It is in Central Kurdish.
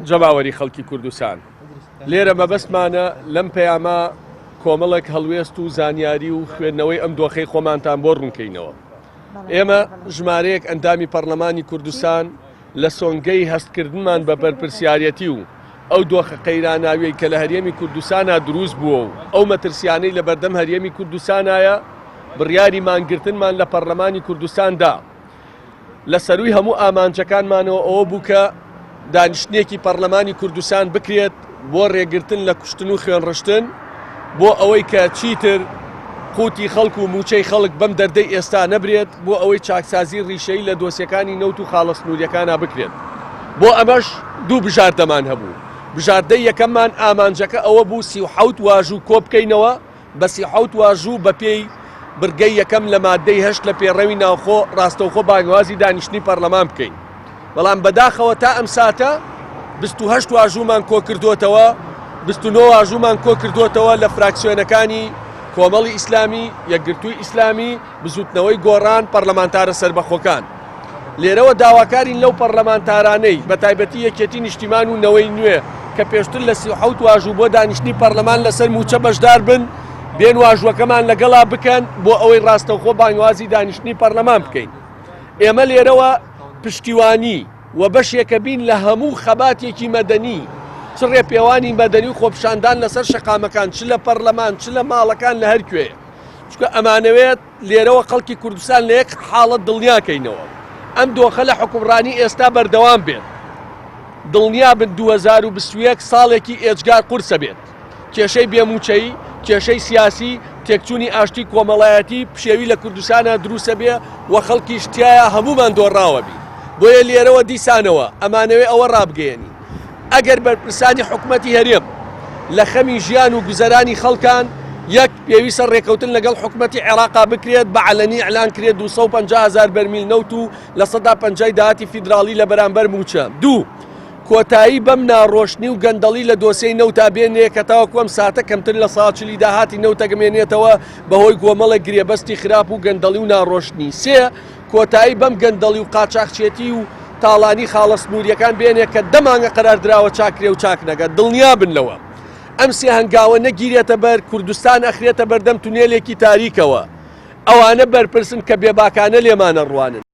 جەماوەری خەڵکی کوردستان، لێرە مەبەستمانە لەم پەیامە کۆمەڵێک هەڵوێست و زانیاری و خوێندنەوەی ئەم دۆخەی خۆمانتان بۆ ڕوونکەینەوە. ئێمە ژمارەیەک ئەندامی پەڕلەمانی کوردستان لە سۆنگەی هەستکردنمان بە بەرپرسیارەتی و ئەو دۆخە قەیراناویەی کە لە هەرێمی کوردستانا دروست بووە و ئەو مەترسیانەی لە بەردەم هەرێمی کوردستانایە بڕیاری مانگرتنمان لە پەڕلەمانی کوردستان دا. لە سەرووی هەموو ئامانجەکانمانەوە ئەوە بوو کە دانیشتنێکی پەڕلەمانی کوردستان بکرێت بۆ ڕێگرتن لە کوشتن و خوێنڕشتن بۆ ئەوەی کە چیتر قوتی خەڵک و موچەی خەڵک بەم دەردەی ئێستا نەبرێت بۆ ئەوەی چاکسازی ڕیشەیی لە دۆسیەکانی نەوت و خاڵە سنووریەکانا بکرێت بۆ ئەمەش دوو بژاردەمان هەبوو بژاردەی یەکەممان ئامانجەکە ئەوە بوو 37 واژوو کۆبکەینەوە بە 37 واژوو بەپێی بڕگەی یەکەم لە ماددەی هەشت لە پێڕەوی ناوخۆ ڕاستەوخۆ بانگەوازی دانیشتنی پەڕلەمان بکەین، بەڵام بەداخەوە تا ئەم ساتە 28 واژوومان کۆکردۆتەوە، 29 واژوومان کۆکردۆتەوە لە فراکسیۆنەکانی کۆمەڵی ئیسلامی، یەکگرتووی ئیسلامی، بزووتنەوەی گۆڕان، پەڕلەمانتارە سەربەخۆکان. لێرەوە داواکارین لەو پەڕلەمانتارانەی، بەتایبەتی یەکێتی نیشتیمان و نەوەی نوێ کە پێشتر لە 37 واژوو بۆ دانیشتنی پەڕلەمان لەسەر مووچە بەشدار بن، بێن واژووەکەمان لەگەڵا بکەن بۆ ئەوەی ڕاستەوخۆ بانگەوازی دانیشتنی پەڕلەمان بکەین. ئێمە لێرەوە پشتیوانی و بەشێکە بین لە هەموو خەباتێکی مەدەنی، چ ڕێپێوانی مەدەنی و خۆپیشاندان لەسەر شەقامەکان، چ لە پەڕلەمان، چ لە ماڵەکان، لە هەر کوێیەک. چونکە ئەمانەوێت لێرەوە خەڵکی کوردستان لە یەک حاڵەت دڵنیاکەینەوە ئەم دۆخە لە حوکمڕانی ئێستا بەردەوام بێت دڵنیا بن 2021 ساڵێکی ئێجگار قورسە بێت کێشەی بێموچەیی کێشەی سیاسی تێکچوونی ئاشتی کۆمەڵایەتی پشێوی لە کوردستانە دروسە بێ و خەڵکیش تایە هەمومان دۆڕاوە بی بۆیە لێرەوە دیسانەوە ئەمانەوێ ئەوە ڕابگەیەنین ئەگەر بەرپرسانی حکومەتی هەرێم لە خەمی ژیان و گوزەرانی خەڵکان، یەک، پێویستە ڕێکەوتن لەگەڵ حکومەتی عێراقا بکرێت بە عەلەنی ئیعلان کرێت 250 هەزار بەرمیل نەوت و 50% داهاتی فیدراڵی لە بەرامبەر مووچە. دوو، کۆتایی بەم ناڕۆشنی و گەندەڵی لە دۆسیەی نەوتا بێنرێ کە تاوەکو ئەم ساتە کەمتر لە سا چلی داهاتی نەوتە گەمێنێتەوە بەهۆی گۆمەڵێک گرێبەستی خراپ و گەندەڵی و ناڕۆشنی. سێ، کۆتایی بەم گەندەڵی و قاچاخچێتی و تاڵانی خاڵە سنووریەکان بێنێ کە دە مانگە قەرار دراوە چاکرێ و چاک نەگات دڵنیا بن لەوە ئەم سێ هەنگاوە نەگیرێتە بەر کوردستان ئەخرێتە بەردەم تونێلێکی تاریکەوە ئەوانە بەرپرسن کە بێباکانە لێمانە ڕوانن.